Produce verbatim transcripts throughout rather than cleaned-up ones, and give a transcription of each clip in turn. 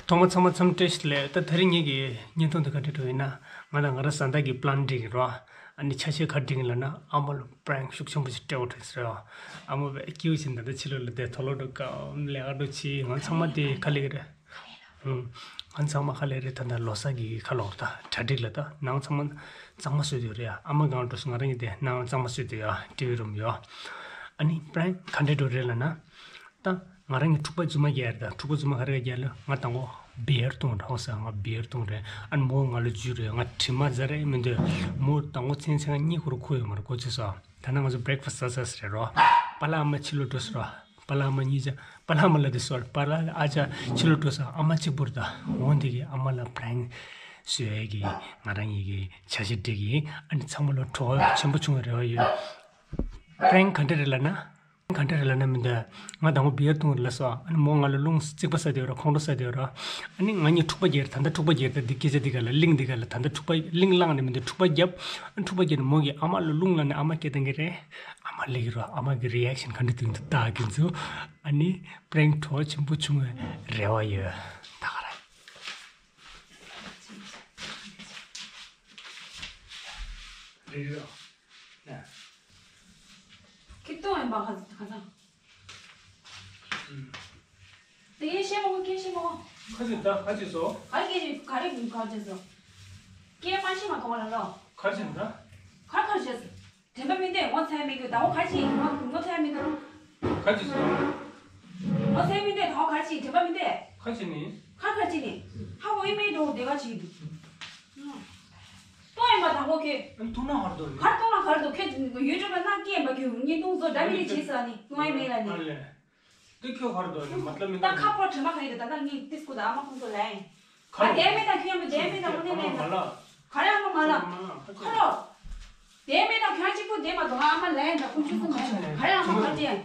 ཐོག་མ་ཚང་མ་འཚམས་འདྲི་ཞུ་ལེ། ད་དེ་རིང་ངེད་ཀྱི་བརྙན་ཐུང་འདི་ག་འདྲ་འགྲོ་ཡིན་ན། ང་དང་ང་རང་བཟའ་ཟླ་གི་པི་ལན་འགྲིག་གི་རོ། ཨ་ནི་ཆ་ཤས་ག་འགྲིག་ལབ་ན། ཨ་མ་ལ་པི་རེང་ཤུགས་ཆེན་པོ་ཞིག་སྤྲད་འོ་དྲན་ཟེར་རོ། ཨ་མ་བས་སྐྱིད་པོ་བྱས་ད་ལྟ་ཕྱི་ལོགས་ལ་བསྡད། དོ་ལོ་འགྲོ་གམ་ལས་ཀ་འགྲོ་བྱེད། ང་ཚང་མ་དེ་ག་ལེ་གི་རེད། ང་ཚང་མ་ཁ་ལེ་རེད། ད་ལྟ་ལོ་གསར་གྱི་ཁ་ལོག་ད་གྲ་སྒྲིག་ལ་ད་ནང་ཚང་མ་གཙང་མ་བཟོས་དུས་རེད། ཨ་མ་གང་འགྲོ་སོང་། ང་རང་གི་དེ་ནང་གཙང་མ་བཟོས་དུས་ཡ་ཊི་ཝི་རུམ་ཡོད། ཨ་ནི་པི་རེང་ག་འདྲ་འགྲོ་རེད་ལབ་ན། ད་ང་རང་གི་འཁྲུག་པ་རྫུན་མ་རྒྱག་རེད། ད་འཁྲུག་པ་རྫུན་མ་ག་རེ་རྒྱག་ལབ། ང་དང་པོ་བི་ཡར་བཏུང་ར། འོ་ས་ང་བི་ཡར་བཏུང་རེད། ཨ་ནི་མོ་ང་ལ་འཇུས་རེད། ང་དྲི་མ་ཟ་རེད་མི་འདོད། མོ་དང་པོ་མཚན་མཚན་གཉིད་ཁུག་ཁུག་ཡོད་མ་རེད། གོ་ཚོད་སོང་། ད་ནང་ང་ཚོ་བྷི་རེག་ཕ་སི་ཟ་ཟ་ཟེར་རོ། པཱ་ལགས་ཨ་མ་ཕྱི་ལོགས་འགྲོ་ཟེར་རོ། པཱ་ལགས་ཨ་མ་གཉིས་ཆ། པཱ་ལགས་ཨ་མ་ལ་དེ་སོར། པཱ་ལགས་ཨ་ཅག་ཕྱི་ལོགས་འགྲོ་ས། ཨ་མ་གཅིག་པུར་ད་འོང་དེ་གི་ཨ་མ་ལ་པི་རེང་བཟོ་ཡས་ཀྱི་ང་རང་གཉིས་ཀྱི་བྱ་བྱེད་འགྲིག་གི། ཨ་ནི་ཚང་མ་ལ་གྲོགས་ཆེན་པོ་བྱུང་བའི་རེ་བ་ཡོད། པི་རེང་ག་འདྲ་རེད་ལབ་ན། ག་འདྲ་རེད་ལབ་ན་མི་འདུག་ང་དང་པོ་བི་ཡར་བཏུང་རེད་ལབ་སོང་། ཨ་ནི་མོ་ང་ལ་རླུང་རྩིག་པ་ཟ་དེ་ར། ཁོང་ཁྲོ་ཟ་དེ་ར། ཨ་ནི་ང་གཉིས་འཁྲུག་པ་རྒྱག་རེད། ད་ལྟ་འཁྲུག་པ་རྒྱག་རེད། ད་འདི་སྐད་ཆ་འདི་ག་ལ་གླིང་འདི་ག་ལ་ད་ལྟ་འཁྲུག་པ་གླིང་བསླངས་ནས་མི་འདུག་འཁྲུག་པ་རྒྱབ། ཨ་ནི་འཁྲུག་པ་རྒྱབ་ནས་མོ་གིས་ཨ་མ་ལ་རླུང་བསླངས་ནས་ཨ་མ་སྐད་བཏང་གི་རེད། ཨ་མ་སླེབས་ཀྱི་ར། ཨ་མ་གི་རི་ཨེག་ཤན་ག་འདྲ་འདུག་འདི་ལྟ་གི་འདུག་ཨ་ནི་པི་རེང་གྲོགས་ཆེན་པོ་བྱུང་བའི་རེ་བ་ཡོད། ད་ག་རེད། རེད་རེད། ཁྱེད་ལྟོས་ཡིན་པ་ག་ག་ཚང་། དེ་ངས་བཤད་མ་གོ། ཁྱེད་བཤད་མ་གོ། ཁ་ཅིག་ད་ཁ་ཅིག་སོ། ག་རེ་སྐད་ཆ་ག་རེ་ག་རེ་བྱས་སོ། སྐད་མ་བཤད་མ་གཏོང་བ་ལ་ལོ། ག་རེ་བྱས་ད། ག་རེ་ག་རེ་བྱས་སོ། དྲན་པ་མི་འདས། ངོ་ཚ་ཡ་མི་འདུག་ད་འོ་ག་རེ་བྱས། ངོ་ངོ་ཚ་ཡ་མི་འདུག་ག་རེ་བྱས་སོ། ངོ་ཚ་ཡ་མི་འདུག་ད་འོ་ག་རེ་བྱས། དྲན་པ་མི་འདས། ག་རེ་བྱས་ནི། ག་རེ་ག་རེ་བྱས་ནི། ཧ་གོ་ཡི་མེད་འགྲོ་བདེ་ག་བྱས་འདུག་ལྟོས་ཡིན་པ་དང་པོ་ཁྱོད། ཨ་ནི་ཐུག་ན་ག་རེ་འདུག་ནི། ག་རེ་ལྟོས་ན་ག་རེ་འདུག་ཁྱོད་ཡུ་ཊུབ་ལ་ནང་སྐད་འབའ་ཁྱོད་བརྙན་ཐུང་བཟོ་འདྲ་མི་འདྲ་བྱེད་ས་ནི་ནོ་ཡ་མེད་ལ་ནི། ཨ་ལས། འདི་ཁྱོད་ག་རེ་འདུག་ནི། མ་ལབ་མི་ད་འདུག་ཁ་ཕོར་དྲི་མ་ག་ཡི་ད་ད་ངས་ཏིས་ཀུ་ད་ཨ་མ་ཁོང་ཚོ་ལ་ཡིན། ཁ་ཨ་དེ་མེད་ད་ཁྱོད་ཡང་མི་དེ་མེད་ད་ངོ་ནས་མེད་ད། ག་རེ་ཨ་མ་མ་ལབ། ཁ་ལོ། དེ་མེད་ད་ཁྱོད་གཅིག་པུ་དེ་མ་གཏོགས་ཨ་མ་ལ་ཡིན་ད་ཁོང་ཚོ་མེད། ག་རེ་ཨ་མ་ག་རེ་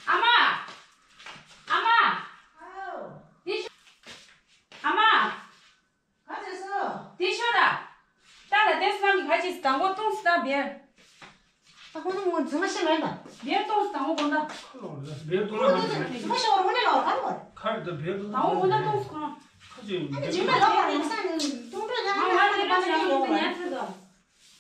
ཨ་མ་ཨ་མ། དེ་ཤོ། ཨ་མ། ག་ཚོད་སོ། དེ་ཤོ་ར། ད་ལ་དེ་སྣང་གི་ག་ཅིག་དང་པོ་ཏོང་སི་ད་བེར། ད་ཁོང་ཚོ་ངོ་རྫུན་མ་བཤད་མེད་ད། བེར་ཏོང་སི་དང་པོ་དགོང་ད། ཁ་ལོ་རེད། བེར་ཏོང་ན་རྫུན་མ་བཤད་པ་རུ་ནས་ལོ་ག་རུ་བར། ཁ་རེད་ད་བེར་ཏོང་ན་དང་པོ་དགོང་ད་ཏོང་སི་ཁོ་རང་། ཁ་ཅིག་ཨ་ནི་རྫུན་མ་ལོ་བར་ཡིན་ས་ནི་ཏོང་ཏོ་ཡང་ང་ང་ང་ང་ང་ང་ཚོད་དོ།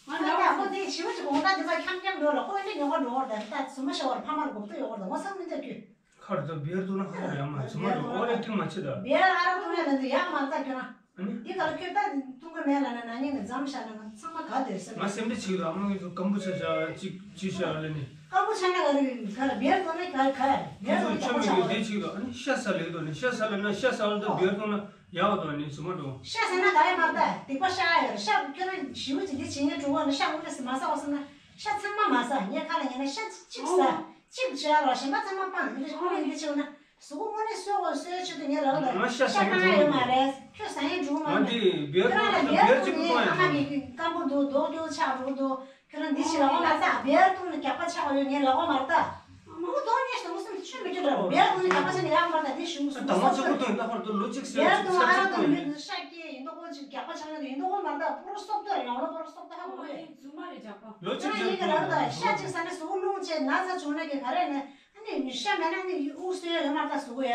ང་ད་ལ་ཁོ་དེ་ཞི་བ་ཅིག་དགོང་ད་དེ་ཚ་འཁྱམ་འཁྱམ་འགྲོ་ལ་ཁོ་ཨ་ནི་ཉོ་ག་འགྲོ་བར་ད་ད་རྫུན་མ་བཤད་པ་རུ་ཕ་མ་རུ་གོ་ཏོ་ཡོད་བར་ད་ངོ་ཚ་མི་འདོད་ཁྱོད། ཁར་ད་བེར་དུ་ན་ཧ་ཡ་མ་ཚུ་མ་རུ་ཨོ་རེ་ཏིང་མ་ཆེ་ད། བེར་ཨ་ར་ཏུང་ཡ་ལ་འདི་ཡག་མ་ད་ཁྱོད་རང་། ཨ་ནི། འདི་ག་ལ་ཁྱོད་ད་ཏུང་གི་མེད་ལ་ན་ན་ཉིན་ནི་འཛམ་ཤ་ན་ང་ཚང་མ་ག་དེ་སེམས། ང་སེམས་པ་ཆེ་ད་ཨ་མ་གི་ཚོ་སྐམ་པོ་ཆ་ཆ་ཅིག་ཅི་ཤ་ལ་ནི། སྐམ་པོ་ཆ་ན་ག་རེ་ག་རེ་བེར་དུ་ན་ག་རེ་ག་རེ་བེར་དུ་ན་ཁྱོད་ཆ་མ་གི་དེ་ཆེ་ད་ཨ་ནི་ཤ་ས་ལེ་དོ་ནི་ཤ་ས་ལ་ན་ཤ་ས་ལ་ད་བེར་དུ་ན་ཡག་དོ་ནི་ཚུ་མ་རུ། ཤ་ས་ན་ག་ཡ་མ་ད་སྡིག་པ་ཤ་ཡ་ཤ་ཁྱོད་རང་ཞི་བ་ཅིག་འདི་ཅི་ཉེ་གྲུ་བ་ན་ཤ་འོ་ལེ་སི་མ་ས་བ་སོང་ན་ཤ་ཚང་མ་མ་ས་ཉེ་ཁ་ལ་ཉེ་ན་ཤ་ཅིག་ས། གཅིག་བྱས་རོགས་གཞན་པ་ཚང་མ་སྤངས། མི་འདྲ་ཁོ་རང་འདི་བྱས་ན་གཟུགས་པོ་དངོས་གནས་གསོ་དགོས་གསོའི་ཆེད་དུ་ངས་ལབ་དང་། ཤ་ས་ཡ་ཡོད་མ་རེད། ཁྱོད་ཟ་ཡ་འགྲོ་མ་རེད། ཁྱོད་རང་ལ་བེར་བཏུང་ནས་ཨ་མ་གི་སྐམ་པོ་འདུག་མདོག་སྐྱོ་ཆགས་འགྲོ་འདུག་ཁྱོད་རང་འདི་བྱས་ལབ་པ་མ་ཟ། བེར་བཏུང་ནས་རྒྱགས་པ་ཆགས་ཡོད་ངས་ལབ་པ་མ་རེད་ད། མོ་གདོང་ཉེས་སུ་མོ་སེམས་ཆུ་མི་སྐྱོ་འདྲ་བེར་བཏུང་ནས་རྒྱགས་པ་ཆགས་ནས་ཡག་མ་རེད་ད། འདི་ཞུ་མོ་སུ་དང་པོ་གཅིག་པུ་བཏུང་ཡིན་ད་ཧོར་དུ་ལོ་གཅིག་ཟེར་བེར་བཏུང་ཨ་ར་བཏུང་མི་ཤ་སྐྱེས་ཡིན་མདོག་ཁོ་ཅིག་རྒྱགས་པ་ཆགས་ན་ཡིན་མདོག་ཁོ་མ་རེད་ད། པོ་རོ་སོབ་ཏོ་རེད་ཡང་ལོ་པོ་རོ་སོབ་ཏོ་ཧ་གོ་གི། རྫུན་མ་རེད་ཇག་པ། ལོ་གཅིག་ཁྱོད་རང་ཡིན་གྱི་རང་ད་ཤ་གཅིག་ཟ་ན་གཟུགས་པོ་རླུང་བཅས་ན་ཚ་བྱུང་ན་གི་ག་རེ་ནས་ཨ་ནི་ཤ་མེད་ན་ནི་དབུགས་སོས་ཡོད་མ་རེད་ད་གཟུགས་པོ་ཡ།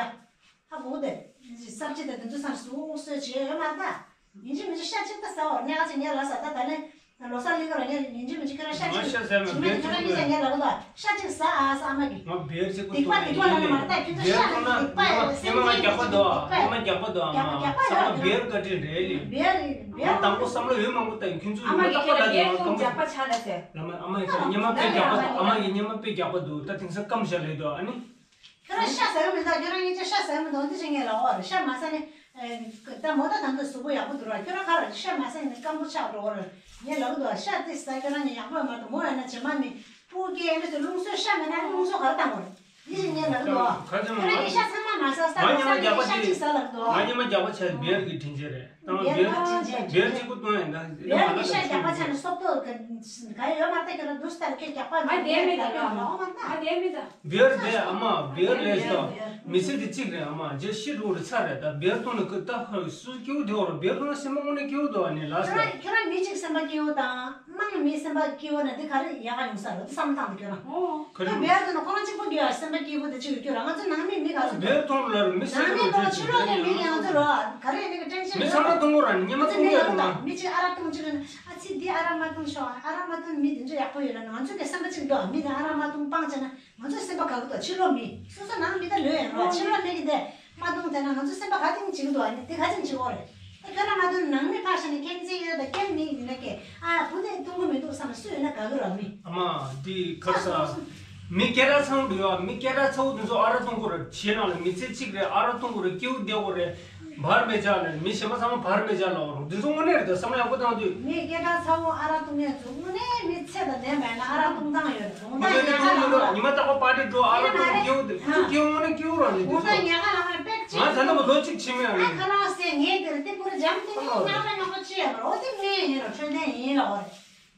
ཧ་གོ་གི་དེ། སབ་ཅི་དང་དེ་ཚོ་ས་ན་གཟུགས་པོ་དབུགས་སོས་བྱས་ཡོད་མ་རེད་ད། ཡིན་གཅིག་མིན་གཅིག་ཤ་གཅིག་ད་ཟ་བར་ཉག་གཅིག་ངས་ལ་ཟ་ད་ད་ལན་ལོ་གསར་ལི་ག་ལ་ངས་ཡིན་གཅིག་མིན་གཅིག་ཁྱོད་རང་ཤ་གཅིག་ང་ཤ་ཟ་མ་ཇི་མ་ངས་ཁྱོད་རང་ཉིད་ཀྱང་ངས་ལ་གོ་ད་ཤ་གཅིག་ཟ་ཨ་ཟ་ཨ་མ་གི། ང་བེར་གཅིག་པུ་སྡིག་པ་སྡིག་པ་ལ་ནི་མ་རེད་ད་ཁྱོད་ཚོ་ཤ་ནི་སྡིག་པ་ཡ་སེམས་ཅན་གྱི་སྡིག་པ་ཡ། ཉི་མ་རྒྱགས་པ་འདུག་ཉི་མ་རྒྱགས་པ་འདུག་ཨ་མ། རྒྱགས་པ་ཡ་བེར་བཀའ་དྲིན་རེད་ལི། བེར་བེར་ང་དང་པོ་བསམ་བློ་ཡོད་མང་པོ་ད་ཁྱོད་ཚོ་ཨ་མ་ཡི་ཁྱེད་ལ་བེར་ཐུང་རྒྱགས་པ་ཆགས་ལ་ཟེར། ལ་མ་ཨ་མ་ཡི་ཁྱེད་ཉི་མ་དཔེ་རྒྱགས་པ་འདུག་ཨ་མ་ཡི་ཉི་མ་དཔེ་རྒྱགས་པ་འདུག་ད་དེང་སང་སྐམ་བཞག་ལེ་འདུག་ཨ་ནི། ཁྱོད་རང་ཤ་ཟ་གི་མི་འདུག་ཁྱོད་རང་ཉིད་ཀྱིས་ཤ་ཟ་གི་མི་འདུག་འདི་ཅིག་ངས་ལབ་པ་རེད། ཤ་མ་ཟ་ནི། ད་མོ་ད་ད་འདི་གཟུགས་པོ་ཡག་པོ་འདུག་ར། ཁྱོད་རང་ག་རེ་ཤ་མ་ཟ་ནི་སྐམ་པོ་ཆགས་འགྲོ་གི་རེད། ངས་ལབ་གི་འདུག་ཤ་དེ་ཟ་ཁྱོད་རང་ཉིད་ཡག་པོ་ཡོད་མ་རེད། མོ་ཡིན་ན་རྗེས་མ་ནི་སྤུ་རྒྱལ་འདི་ཚོ་རླུང་གསོས་ཤ་མེད་ན་རླུང་གསོ་ག་རེ་བཏང་དགོས་རེད། འདི་ཅིག་ངས་ལབ་གི་འདུག་ཁྱོད་རང་གི་ཤ་ཚང་མ་ མ་ཟ་ས་ང་ཉི་མ་རྒྱག་པ་ཤ་ཅིག་ཟ་ལབ་འདུག་ང་ཉི་མ་རྒྱག་པ་བྱས་བེར་གྱི་དྲིན་ཆེན་རེད། ད་བེར་བེར་གྱི་དྲིན་ཆེན་བེར་གཅིག་པུ་བཏོན་ཡིན་ད། བེར་གྱི་ཤ་རྒྱག་པ་བྱས་ནས་སོབ་ཏོ་ག་ཡོད་མ་ད་ཁྱོད་རང་འདུག་སྟར་ཁྱོད་རྒྱག་པ་ང་དེ་མི་ད་ཡོད་མ་ད་ང་དེ་མི་ད། བེར་དེ་ཨ་མ་བེར་ལས་ཤོག་མི་ཚེ་དེ་གཅིག་རེད། ཨ་མ་རྗེས་ཤི་འགྲོ་རུ་ཚར་རེད། ད་བེར་བཏོན་ནས་ཁོས་ད་ཧ་སུ་སྐྱེ་བོ་དེ་འོ་ར་བེར་བཏོན་ན་སེམས་པ་དངོས་གནས་སྐྱིད་པོ་འདུག་ཨ་ནི་ལ་ས། ཁྱོད་རང་མི་གཅིག་སེམས་པ་སྐྱིད་པོ་དང་། དམངས་མི་སེམས་པ་སྐྱིད་པོ་ན་འདི་ག་རེ་ཡག་ག་ཡོང་ས་རེད། བསམ་སྟངས་དེ་ཁྱོད་རང་། ཨོ། ག་རེ། ཁྱོད་བེར་དུ་ན་ཁོ་རང་གཅིག་པོ་སྐྱིད་པ་སེམས་པ་སྐྱིད་པོ་དེ་གཅིག་ཡོད། ཁྱོད་རང་ང་ཚོ་ནང་མི་མི་ག་ཚོད་བེར་གཏོང་ལ་མི་སེམས་ནང་མི་པ་ལོ་ཕྱི་ལོགས་ནས་མི་ཡང་ཚོ་རོ་ག་རེ་ནི་གི་ཏྲེན་ཤན་མི་ཚང་མ་གཏོང་གོ་ར་ནི་ཉི་མ་ང་ཚོ་གཏོང་མི་གི་ཡང་ར་ན། གཏོང་མི་གཅིག་ཨ་ར་གཏོང་གཅིག་ཨ་ཚི་འདི་ཨ་ར་མ་གཏོང་ཤོག་ཨ་ར་མ་གཏོང་མི་དེ་ཚོ་ཡག་པོ་ཡོད་ལ་ང་ཚོ་གི་སེམས་པ་གཅིག་འདུག་མི་དེ་ཨ་ར་མ་གཏོང་སྤང་བྱས་ན། ང་ཚོ་སེམས་པ་དགའ་གི་འདུག་ཕྱི་ལོགས་མི་སོ་སོ་ནང་མི་ད་ལོས་ཡང་རོ་ཕྱི་ལོགས་མི་གི་འདི་མ་གཏོང་དེ་ན་ང་ཚོ་སེམས་པ་ག་དེང་བྱེད་ཀྱི་འདུག་ཨ་ནི་དེ་ག་ཅིག་བྱེད་དགོས་རེད། ད་ཁྱོད་རང་མ་གཏོང་ནང་མི་ཕར་བཞག་ནས་ཁྱིམ་མཚེས་ཡོད་ད་ཁྱིམ་མི་ཡིན་ན་ཀྱེ་ཨ་བུ་དེ་གཏོང་གི་མི་འདུག་བསམ་ན་སུ་ཡོད་ན་དགའ་གི་རོ་མི། ཨ་མ་འདི་ཁ་ས་མི་སྐད་གྲགས་ཚང་འདུག་ཡ། མི་སྐད་གྲགས་ཚ་བོ་དེ་ཚོ་ཨ་ར་གཏོང་དགོས་རེད། ཞེ་ནང་ལ་མི་ཚེ་གཅིག་རེད། ཨ་ར་གཏོང་དགོས་རེད། སྐྱིད་པོ་བསྡད་དགོས་རེད། བར་མེད་ཅག་ལ་མི་གཞན་པ་ཚང་མ་བར་མེད་ཅག་ལ་འོ་རུ་འདི་ཚོ་དངོས་གནས་རེད་ད་བསམ་བློ་ཡག་པོ་བཏང་དུས། མི་སྐད་གྲགས་ཚ་བོ་ཨ་ར་གཏོང་མཁན་ཚོ་དངོས་གནས་མི་ཚེ་དང་ལྡན་པ་ཡིན་ན་ཨ་ར་གཏོང་སྟངས་ཡོད་རེད། དགོང་དག་ཉལ་ཁ་ལངས་ན་ཉི་མ་རྟག་པར་པར་ཊི་འགྲོ་ཨ་ར་གཏོང་སྐྱེ་བོ་དེ་ཁོ་སྐྱེ་བོ་དངོས་གནས་སྐྱེ་བོ་རང་རེད་འདི་ཚོ། དགོང་དག་ཉལ་ཁ་ལངས་ན་པེག་ཅིག་ང་ད་ལྟ་བ་ལོ་གཅིག་ཕྱིན་མེད་ཨ་ནི། ཁ་ལག་ཟས་ངས་དེར་དེ་པུ་རི་འཇམ་ཐིང་ཐིང་ཉག་ཕྲ་ཉོག་ཕྲ་ཅི་ཡང་མ་རེད། འོ་དེ་སྨན་ཡིན་རོ་འཕྲོད་བསྟེན་ཡིན་ལ་འོ་རེད།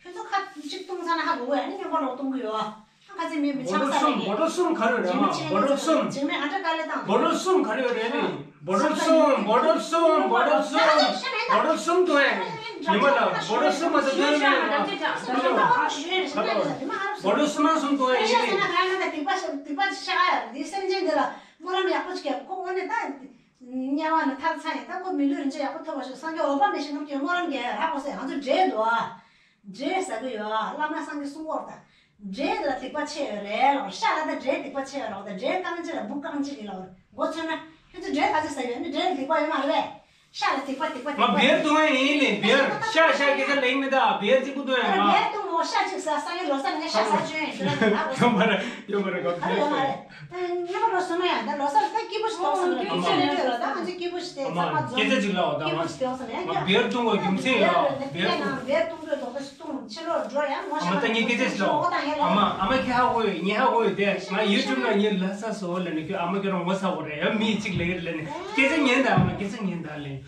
ཁྱོད་ཚོ་ཁ་གཅིག་བཏུང་ཚར་ན་ཧ་གོ་གི་ཨ་ནི་སྨྱོན་པ་ལོག་གཏོང་གི་ཡོད་ཨ། ཁ་ཚེ་མེད་མི་ཆང་ས་རེད། བོ་ཏོ་གསུམ་ག་རེ་རེད་ཨ་མ། བོ་ཏོ་གསུམ། འཇིགས་མེད་ཨ་འདྲ་དཀའ་ལས་བཏང་། བོ་ཏོ་གསུམ་ག་རེ་རེད་ནི། བོ་ཏོ་གསུམ་བོ་ཏོ་གསུམ་བོ་ཏོ་གསུམ། བོ་ཏོ་གསུམ་བཏུང་ཨེ། ཉི་མ་ལ་བོ་ཏོ་གསུམ་མ་ཟ་དོན་མེད་ལ། བོ་ཏོ་གསུམ་མ་གསུམ་བཏུང་ཨེ་ཡིན་ནི། སེམས་ཅན་འདི་ལ་སྨོན་ལམ་ཡག་པོ་ཅིག་ཁོ་དངོས་གནས་ད། དམྱལ་བ་ནས་ཐར་ཚར་ཡིན་ད་ཁོ་མི་ལུས་རིན་ཆེན་ཡག་པོ་ཐོབ་པ་ཞིག་སངས་རྒྱས་འོད་དཔག་མེད་ཞིག་ངམ་གྱི་སྨོན་ལམ་རྒྱག་ཡ་རག་གོ་ཟེར་ང་ཚོ་འདྲེ་འདུག་ཨ། འདྲེ་ཟ་གི་ཡོད་ཨ། བླ་མ་སངས་རྒྱས་གསུང་སྐོར་དང་། འདྲེ་ལ་སྡིག་པ་ཆེ་ཡོད་རེད་ལོ། ཤ་ལ་ད་འདྲེ་སྡིག་པ་ཆེ་ཡོད་རོགས་དང་འདྲེ་རྐང་རྗེས་ལ་སྦུག་རྐང་གཅིག་ཡིན་ལོ། མགོ་ཚོས་ན་ཁྱོད་ཚོ་འདྲེ་ག་ཚོད་ཟ་ཡོད་ནི། འདྲེ་ལ་སྡིག་པ་ཡོད་མ་རེད། ཤ་ལ་སྡིག་པ་སྡིག་པ་སྡིག་པ། ང་བེར་གཏོང་ཡ་ཡིན་ལེ་བེར་ཤ་ཤ་སྐད་ཆ་ལེགས་མི་ད་བེར་གཅིག་པུ་གཏོང་ཡ་ང་ཡང་། བེར་གཏོང་ངོ་ཤ་གཅིག་ཟ་སང་ཉིན་ལོ་གསར་ངས་ཤ་ཟ་བཅོས་ཡིན་ཟེར་ན་ཡོད་མ་རེད་ཡོད་མ་རེད་ག་ཨ་ཡོད་མ་རེད། ད་སྔོན་མ་ལོ་སོང་ན་ཡང་ད་ལོ་གསར་ད་སྐྱིད་པོ་ཞིག་འདུག་བསམ་ན་སྐྱིད་པོ་ཞིག་འདུག་ད་ང་ཚོ་སྐྱིད་པོ་ཞིག་དེ་ཚང་མ་འཛོམས་སྐད་ཆ་གཅིག་ལབ་འོ་ད་སྐྱིད་པོ་ཞིག་འདུག་བསམ་ན་ཡང་ང་སྐྱོ། བེར་གཏོང་བའི་རྒྱུ་མཚན་ཡོད་བེར་གཏོང་བེར་གཏོང་དགོས་འདུག་ཕྱི་ལོགས་འགྲོ་ཡང་ངོ་ཤེས་མ་ད་ངས་སྐད་ཆ་ཞིག་ལབ་འོ་ད་ངས་ཨ་མ་ལབ་ཨ་མ་ཁྱེད་ཧ་གོ་ཡོད་ངས་ཧ་གོ་ཡོད་དེ་ང་ཡུ་ཊུབ་ནང་ངས་ལབ་ཚར་སོང་ལབ་ནས་ཁྱོད་ཨ་མ་ཁྱོད་རང་ངོ་ཚ་བོ་རེད་ཡང་མི་གཅིག་ལབ་ཀྱི་རེད་ལབ་ནས་སྐད་ཆ་ཉན་ད་ཨ་མ་སྐད་ཆ་ཉན་ད་ལབ།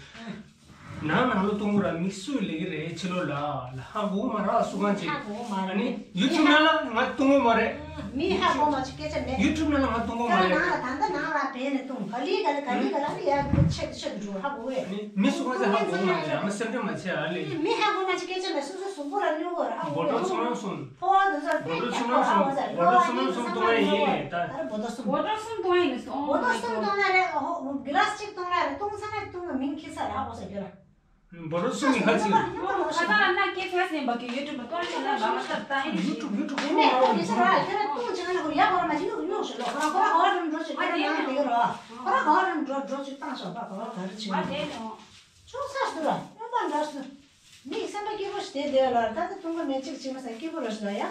ནང་ནང་ལོ་གཏོང་གི་ར་མི་སུས་ལས་ཀྱི་རེད་ཕྱི་ལོགས་ལ་ལ་ཧ་གོ་མ་ར་སུ་གང་ཅིག་ཧ་གོ་མ་ར་ཨ་ནི་ཡུ་ཊུབ་ནང་ལ་ང་གཏོང་གི་མ་རེད། མི་ཧ་གོ་མ་ཅིག་སྐད་ཆ་མེད། ཡུ་ཊུབ་ནང་ལ་ང་གཏོང་གི་མ་རེད། ད་ནང་ལ་ད་ལྟ་ནང་ལ་བས་ནས་གཏོང་ག་ལི་ག་ལི་ག་ལི་ག་ལ་ནི་ཡ་ཆེད་ཆེད་དུ་འགྲོ་ཧ་གོ་བས། ཨ་ནི་མི་སུ་གང་ཅིག་ཧ་གོ་མ་རེད། ཨ་མ་སེམས་ཁྲལ་མ་བྱེད་ཨ་ལེ། མི་ཧ་གོ་མ་ཅིག་སྐད་ཆ་མེད། སོ་སོ་གཟུགས་པོ་ལ་སྨྱོ་གི་ར་ཧ་གོ་བས། བོ་ཊོག་སི་གནང་སོང་། ཕོ་བ་དེ་ཚོར་དཔེ་རྒྱག་པ་ཧ་གོ་ཟེར། བོ་ཊོག་སི་གནང་སོང་། བོ་ཊོག་སི་གནང་སོང་གཏོང་ཡ་ཡིན་ལེ་ད། ད་རེ་བོ་ཊོག་སི་གཏོང་། བོ་ཊོག་སི་གཏོང་ཡ་ཡིན་ཟེར། ཨོ་བོ་ཊོག་སི་གཏོང་ན་རེད། ཨོ་ཧོ་གི་ལ་སི་ཅིག་གཏོང་ན་རེད། གཏོང་ས་ན་གཏོང་གི་མིང་ཁྱི་ས་ར་ཧ་གོ་ཟེར་གི་ར། བོ་ཊོག་སི་གཏོང་ཡིན་ཧ་ཅིག་ཁ་ས་ཨ་ན་སྐད་ཆ་ཟིན་པ་གི་ཡུ་ཊུབ་གཏོང་ཡིན་ན་ལ་མ་ཐབས་ད་ཡིན་ཡུ་ཊུབ་ཡུ་ཊུབ་དེ་ནས་ཁོ་ཡིན་ས་ར་ཁྱེད་ར་གཏོང་བྱེད་ན་ཁོ་ཡ་གོ་ར་མ་བྱེད་ནུག་ཉོག་ཞིག་ལོ། ཁོ་ར་ཁོ་ར་གོ་ར་འགྲོ་ཆུ་ཁྱེད་ར་ནང་དེ་གི་ར། ཁོ་ར་གོ་ར་འགྲོ་འགྲོ་ཆུ་བཏང་ཤོག་པ་གོ་ར་ག་རེ་བྱེད་ནོ། ཅུང་ཚ་སུ་ར་སྨྱོན་པ་འདྲ་སུ། མིག་སེམས་པ་སྐྱིད་པོ་ཞིག་དེ་བསྡད་ལ་ད་ལྟ་ཐུང་པ་མེད་ཅིག་ཅིག་མ་ཟ་སྐྱིད་པོ་ར་ཞིག་ལ་ཡ།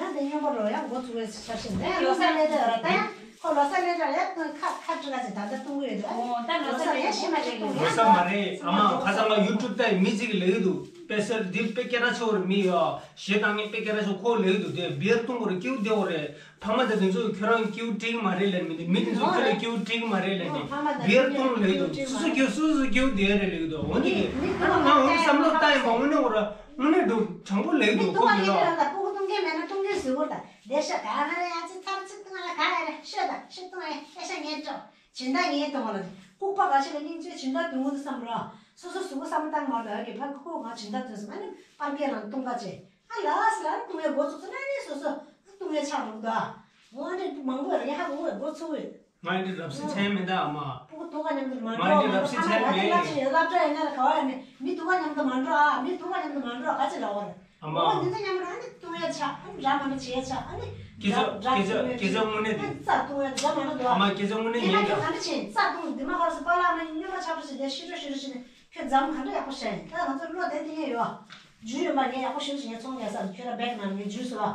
ཡང་དེ་སྨྱོན་པ་རོ་ཡང་འགོ་བཙུགས་པའི་ཆ་ཤས་འདི་ཡང་ལོ་གསར་སླེབས་དེ་ར་ད་ཡང་ཁོ་ལོ་གསར་སླེབས་དེ་ཡང་ཁ་ཁ་ཅིག་ག་ཅིག་ད་ལྟ་ཐུང་པོ་ཡོད་དེ། ཨོ་ད་ལོ་གསར་ཡང་ཤི་མ་ཅིག་ཐུང་ལོ་ཡང་གསར་མ་རེད་ཨ་མ། ཁ་སང་ང་ཡུ་ཊུབ་ལྟ་ཡི་མི་ཅིག་ལེགས་འདུག་དཔེ་སེར་འདི་དཔེ་སྐད་གྲགས་ཆེ་བོར་མི་ཡོད་ཞེ་དྲག་ངས་དཔེ་སྐད་གྲགས་ཆེ་ཁོ་ལེགས་འདུག་དེ་བེར་གཏོང་བོར་སྐྱིད་པོ་བདེ་བོ་རེད། ཕ་མ་དང་དེ་ཚོས་ཁྱོད་རང་སྐྱིད་པོ་འགྲིག་མ་རེད་ལབ་མི་འདུག་མི་དེ་ཚོས་ཁྱོད་ལ་སྐྱིད་པོ་འགྲིག་མ་རེད་ལབ་ནས་བེར་གཏོང་ལེགས་འདུག་སོ་སོ་སྐྱིད་སོ་སོ་སྐྱིད་པོ་བསྡད་རེད་ལེགས་འདུག་འོ་འདི་གི་ཨ་ང་འོ་བསམ་བློ་བཏང་ཡིན་པ་དངོས་གནས་འོ་ར་དངོས་གནས་འདུག་དྲང་པོ་ལེགས་འདུག་ཁོ་གི་ལ། སྤུ་གུ་གཏོང་མཁན་མེད་ན་གཏོང་མཁན་བཟོས་བོར་དང་བསྡད་ཤ་ག་ང་རེ་ཡ་ཚི་ཚར་ཚིག་གཏོང་ལ་ག་ཡ་རེ་ཤོད་དང་ཤི་གཏོང་ཡ་ཨེ་ཤ་ངན་སྤྲོ་སྦྱིན་བདག་ངན་གཏོང་བ་ལ་ལྐུགས་པ་ག་ཤ་ལ་སྙིང་རྗེ་སྦྱིན་བདག་དུས་ངུ་དུ་བསམ་ར་སོ་སོ་གཟུགས་པོ་བསམ་བློ་བཏང་མ་ལ་གི་ཕ་ཁུ་ཁུ་ང་སྦྱིན་བདག་དུས་སུ་ཨ་ནི་པར་སྐད་ལ་གཏོང་ག་བྱེད། ཨ་ལ་སི་ལ་ནི་གཏོང་ཡ་འགོ་ཚུགས་ཚུགས་ན་ནི་སོ་སོ་གཏོང་ཡ་ཆགས་འགྲོ་གི་འདུག་ཨ། འོ་ནི་མང་པོ་ཡོད་རེད། ཧ་གོ་འོས་འགོ་ཚུགས་འོས། ང་འདི་རབ་སི་ཆེན་མེད་ད་ཨ་མ། སྤུ་གུ་དུ་ག་མཉམ་དུ་མ་ང་འགྲོ་འདི་རབ་སི་ཆེན་མེད། ང་ལ་ཅི་ཡོད་སློབ་གྲྭ་ཡིན་ན་ག་བ་ཡིན་མི་དུ་ག་མཉམ་དུ་མ་འགྲོ་ཨ། མི་དུ་ག་མཉམ་དུ་མ་འགྲོ་ག་ཅི་ལ་འོ་རེད། ཨ་མ། འོ་འདི་ཚོ་མཉམ་ར་ནི་གཏོང་ཡ་ཆགས་ཨ་ནི་འདྲ་མ་འདྲ་བྱེད་ཡ་ཆགས་ཨ་ནི། སྐད་ཆ་སྐད་ཆ་སྐད་ཆ་དངོས་གནས་དེ། རྩ་གཏོང་ཡ་འདྲ་མ་འདྲ་འདུག་ཨ། ཨ་མ་སྐད་ཆ་དངོས་གནས་ཉན་ཀྱང་། ག་འདྲ་བྱེད་རྩ་གཏོང་འདི་མ་ཧོར་སི་པ་ལག་ན་སྨྱོན་པ་ཆགས་པ་ཞིག་དེ་ཤི་འགྲོ་ཤི་འགྲོ་ཞིག་ནས་ཁྱོད་འཛམ་ག་འདྲ་ཡག་པོ་བཤད་ཡིན། ད་ང་ཚོ་བློ་བདེ་དེ་ངས་ཡོད། རྒྱུས་ཡོད་མ་ངས་ཡག་པོ་ཤི་འགྲོ་ཞིག་ངས་ཚོང་རྒྱག་ས་ཁྱོད་ར་བེག་ནང་ངས་རྒྱུས་སུ་བ།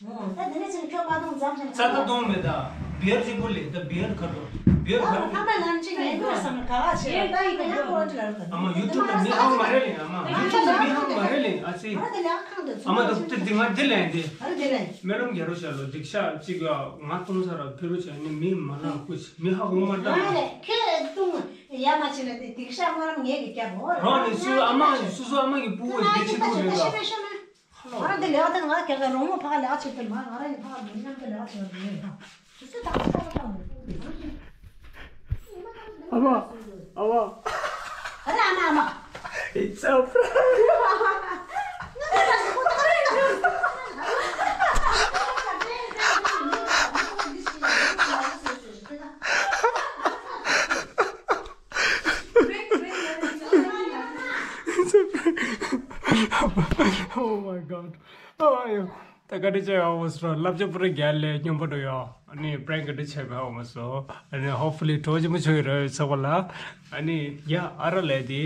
ཨོ། ད་དེ་ནས་ཕྱིན་ཁྱོད་མ་གཏོང་ཙམ་ཞིག་རྩ་ད་གཏོང་མེད་ད། བེར་གཅིག་པུ་ལས་ད་བེར་ཁ་དོག་ཡོད། ཨ་མ་ལམ་ཅིག་ཡིན་འགྲོ་བསམ་ན་ག་བ་ཞིག་ལ་ད་ཡིན་ན་ཡང་གོ་འདྲ་ལ། ཨ་མ་ཡུ་ཊུབ་ལ་མི་ཧང་མ་རེད་ལེ། ཨ་མ་ཡུ་ཊུབ་ལ་མི་ཧང་མ་རེད་ལེ། ཨ་ཙི། ཨ་ད་ལ་ཁང་དུ། ཨ་མ་ད་ཏི་ཏི་ང་འདི་ལེན་འདི། ཨ་རེད་དེ་ལེན། སྨོན་ལམ་རྒྱག་རོགས་བྱ་ལོ། སྡིག་བཤགས་ཅིག་ཡ་ང་གཏོང་ས་ར་ཕེ་རུ་བྱ་ནི་མི་མ་ལ་ཁུ་མི་ཧ་གོ་མ་ད། ང་ལེ་ཁྱོད་གཏོང་ཡ་མ་ཆེ་ན་དེ་སྡིག་བཤགས་སྨོན་ལམ་ངས་ཀྱི་རྒྱབ་འོ། རང་ནི་སུ་ཨ་མ་སུ་སུ་ཨ་མ་གི་སྤུ་བོ་དེ་ཆི་ཐུག་རེད་ད། ང་རང་དེ་ལས་ཀ་དེ་ང་རྒྱག་ག་རོང་མོ་ཕ་ག་ལས་ཀ་བྱེད་དེ་མ་ང་རང་ཡི་ཕ་ག་མི་ཉམས་དེ་ལས་ཀ་བྱེད་དེ་ཡོད་ད། དུས་ཚོད་ད་ཚོགས་དང་། ཨ་མ། ཨ་མ། ཨ་ར་ཨ་མ་ཨ་མ། It's a prank. Oh my god. Oh, yeah. ད་བཀའ་དྲིན་ཆེ་ཡོད་མ་སོང་། བསླབ་བྱ་པུ་ར་རྒྱལ་ལས་སྙོམས་པོ་འགྲོ་ཡོད། ཨ་ནི་པྲེང་བཀའ་དྲིན་ཆེ་བ་ཡོད་མ་སོང་། ཨ་ནི་ཧོབ་ཕུ་ལི་གྲོགས་ཆེན་པོ་ཆོས་ཡོད་རེད་ཚོགས་པ་ལ། ཨ་ནི་ཡ་ཨ་ར་ལས་དེ་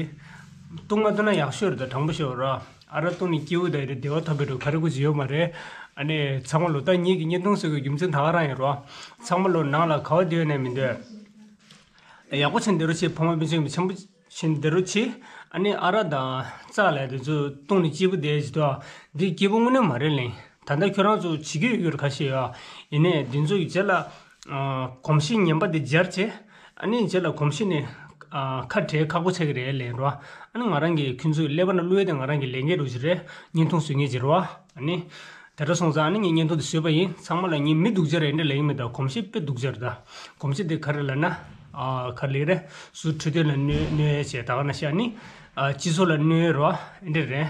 གཏོང་མ་ཐུབ་ན་ཡག་ཤོས་རེད། ད་དྲང་པོ་ཤོད་ར། ཨ་ར་གཏོང་ནི་སྐྱིད་པོ་ད་རེད། བདེ་བ་ཐོབ་པའི་འགྲོ་ག་རེ་དགོས་ཀྱི་ཡོད་མ་རེད། ཨ་ནི་ཚང་མ་ལོ་ད་ངེད་ཀྱི་བརྙན་ཐུང་བཟོ་དགོས་རྒྱུ་མཚན་ད་ག་རང་ཡིན་ར། ཚང་མ་ལོ་ནང་ལ་ག་བ་བསྡད་ཡོད་ནས་མི་འདོད། ཡག་པོ་བྱེད་འདི་རུ་བྱེད། ཕ་མ་སྤུན་མཆེད་ཀྱི་ཆེན་པོ་བྱེད་འདི་རུ་བྱེད། ཨ་ནི་ཨ་ར་དང་ཙག་ལས་དེ་ཚོ་གཏོང་ནི་སྐྱིད་པོ་བསྡད་ཅི་ཏོ། འདི་སྐྱིད་པོ་དངོས་གནས་མ་རེད་ལེ། ད་ལྟ་ཁྱོད་རང་ཚོ་བྱེད་ཀྱི་ཡོད་རྒྱུ་རེད་ཁ་ཤས་ཡོད། ཡིན་ནའི་འདི་ཚོ་ཡི་རྗེས་ལ་གོམས་གཤིས་ངན་པ་འདི་སྦྱར་བྱས། ཨ་ནི་རྗེས་ལ་གོམས་གཤིས་ནི་ཁ་བྲལ་ཁག་པོ་ཆགས་ཀྱི་རེད་ལེ་རོ། ཨ་ནི་ང་རང་གིས་ཁྱོད་ཚོའི་ཀླད་པ་ནང་བླུགས་ཡས་དེ་ང་རང་གི་ལས་འགན་རུ་ཅིག་རེད། བརྙན་ཐུང་བཟོ་མཁན་ཅིག་རེད་བ། ཨ་ནི། དེ་འདྲ་སོང་ཙང་ཨ་ནི་ངས་བརྙན་ཐུང་དེ་བཟོས་པ་ཡིན། ཚང་མ་ལ་ངས་མི་སྡུག་ཅག་རེད་འདྲ་ལབ་ཀྱི་མེད། ད་གོམས་གཤིས་དཔེ་སྡུག་ཅག་རེད། ད་གོམས་གཤིས་དེ་ག་རེ་ལབ་ན། ཨ་ག་རེ་རེད། སུ་འཕྲོད་བསྟེན་ལ་གནོད་གནོད་བྱས་ད་ག་ན་ཤ་ནི། ཨ་སྤྱི་ཚོགས་ལ་གནོད་རོ། འདི་རེད།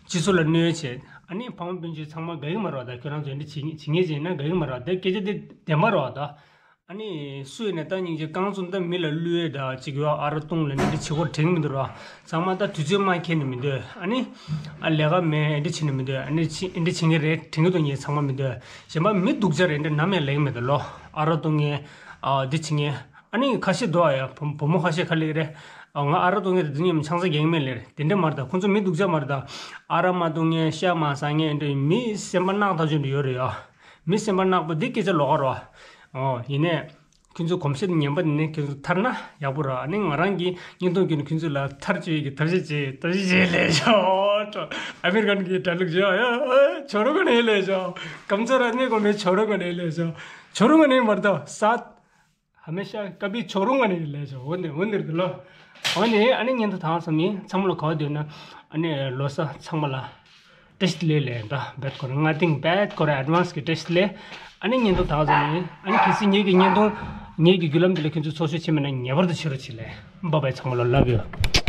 སྤྱི་ཚོགས་ལ་གནོད་བྱས། ཨ་ནི་ཕ་མ་སྤུན་མཆེད་ཚང་མ་དགའ་གི་མ་རོ། ད་ཁྱོད་རང་ཚོ་འདི་བྱེད་བྱེད་ངེས་བྱས་ན་དགའ་གི་མ་རོ། ད་སྐད་ཆ་དེ་བདེན་པ་རོ་ད། ཨ་ནི་སུ་ཡིན་ན་ད་སྙིང་རྗེ་རྐང་བཙུགས་ད་མི་ལ་བསླུ་ཡས་ད་ཅིག་ཡོད། ཨ་ར་གཏོང་ལ་ནི་འདི་བྱེད་སྒོ་དྲན་གྱི་མི་འདུག་ར། ཚང་མ་ད་དུས་ཚོད་མ་འཁེལ་ནི་མི་འདོད། ཨ་ནི་ཨ་ལས་ཀ་མེད་འདི་བྱེད་ནི་མི་འདོད། ཨ་ནི་ཅི་འདི་བྱེད་མཁན་རེད་དྲན་གྱི་འདུག་ངས་ཚང་མ་མི་འདོད། གཞན་པ་མི་སྡུག་ཅག་རེད་འདི་ནམ་ཡང་ལེགས་མེད་ད་ལོ། ཨ་ར་གཏོང་མཁན་ཨ་འདི་བྱེད་མཁན་ཨ་ནི་ཁ་ཤས་འདུག་ཨ་ཡ་བུ་བུ་མོ་ཁ་ཤས་ཁ་ལེགས་རེད། ཨ་ང་ཨ་ར་གཏོང་མཁན་རེད་འདི་ཉམས་ཆང་ས་རྒྱག་མེད་ལེ་རེད། དེ་འདྲ་མ་རེད། ད་ཁོང་ཚོ་མི་སྡུག་ཅག་མ་རེད། ད་ཨ་ར་མ་གཏོང་མཁན་ཤ་མ་ཟ་མཁན་འདི་མི་སེམས་པ་ནག་ཐག་ཆོད་འདི་ཡོད་རེད་ཡ། མི་སེམས་པ་ནག་པོ་འདི་སྐད་ཆ་ལོགས་ཀ་རོ། ཨོ་ཡིན་ནས། ཁྱོད་ཚོ་གོམས་གཤིས་ངན་པ་འདི་ནས་ཁྱོད་ཚོ་ཐར་ན་ཡག་པོ་རེད། ཨ་ནི་ང་རང་གིས་བརྙན་ཐུང་བརྒྱུད་ནས་ཁྱོད་ཚོ་ལ་ཐར་བཅུག་ཡས་ཀྱི་ཐབས་ཤེས་བྱེད་ཐབས་ཤེས་བྱེད་ལས་ཤོག་ཨ་མེ་རི་ཀན་གྱི་གྲྭ་ལུག་བྱེད་ཨ་ཆོ་རུ་ག་ནས་ལས་ཤོག་ཀམ་ཚོ་ར་ནས་གོ་མེད་ཆོ་རུ་ག་ནས་ལས་ཤོག་ཆོ་རུ་ག་ནས་མར་ད་སད། ཧ་མེ་ཤ་ཀ་པི་ཆོ་རུ་ག་ནས་ལས་ཤོག་འོ་ནས་འོ་ནས་རེད་ལོ། འོ་ནས་ཨ་ནི་བརྙན་ཐུང་ཐང་སམ་ཡིན། ཚང་མ་ལ་ག་བ་འདོད་ན་ཨ་ནི་ལོ་གསར་ཚང་མ་ལ། བཀྲ་ཤིས་བདེ་ལེགས་ལས་ད་བེད་ཀོ་ར་ང་ཏིང་བེད་ཀོ་ར་ཨེ་ཌི་ཝན་སི་གི་བཀྲ་ཤིས་བདེ་ལེགས། ཨ་ནི་བརྙན་ཐུང་དག་ཙམ་ཡིན། ཨ་ནི་གལ་སྲིད་ངེད་ཀྱི་བརྙན་ཐུང་ངེད་ཀྱི་བརྒྱུད་ལམ་འདི་ལ་ཁྱོད་ཚོ་ཚོར་ཤེས་བྱེད་མེད་ན་ངེས་པར་དུ་བྱེད་རོགས་བྱེད་ལས། བཱའི་བཱའི། ཚང་མ་ལ་ལབ་ཡོད།